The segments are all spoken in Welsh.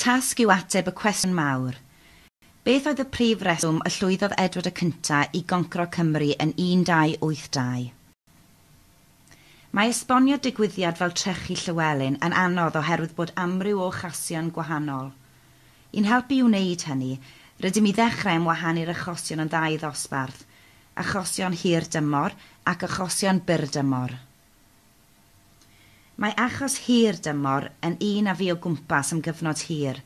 tasg yw ateb y cwestiwn mawr. Beth oedd y prif reswm y llwyddodd Edward y Cyntaf i goncro Cymru yn 1282? Mae esbonio digwyddiad fel trechu Llywelyn yn anodd oherwydd bod amryw o achosion gwahanol. I'n helpu i wneud hynny, rydym i ddechrau am wahanu'r achosion yn ddau ddosbarth, achosion hir dymor ac achosion byr dymor. Mae achos hir dymor yn un a fu o gwmpas am gyfnod hir,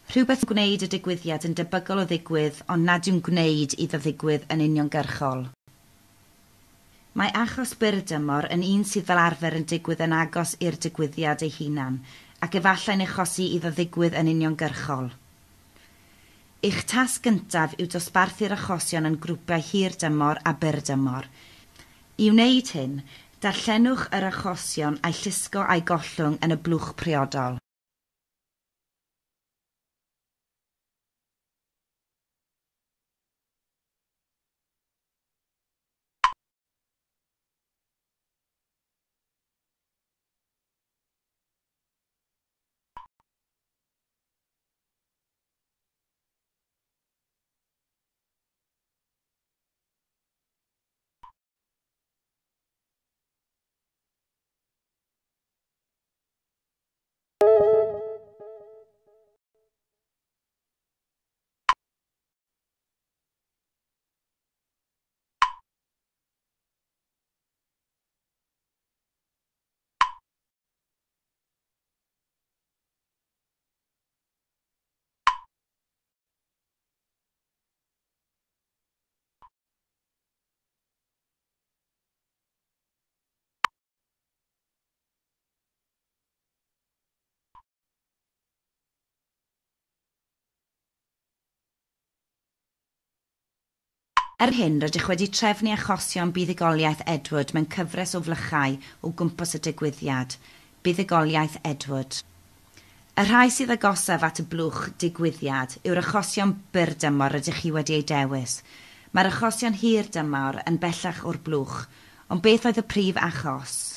rhywbeth yn gwneud y digwyddiad yn debygol o ddigwydd ond nad yw'n gwneud iddo ddigwydd yn uniongyrchol. Mae achos byr dymor yn un sydd fel arfer yn digwydd yn agos i'r digwyddiad ei hunan ac efallai'n achosi iddo ddigwydd yn uniongyrchol. Eich tasg gyntaf yw dosbarthu'r achosion yn grwpiau hir dymor a byr dymor. I wneud hyn, darllenwch yr achosion a'u llusgo a'u gollwng yn y blwch priodol. Er hyn, rydych wedi trefnu achosion buddugoliaeth Edward mewn cyfres o flychau o gwmpas y digwyddiad, buddugoliaeth Edward. Y rhai sydd agosaf at y blwch digwyddiad yw'r achosion byr dymor rydych chi wedi eu dewis. Mae'r achosion hir dymor yn bellach o'r blwch, ond beth oedd y prif achos?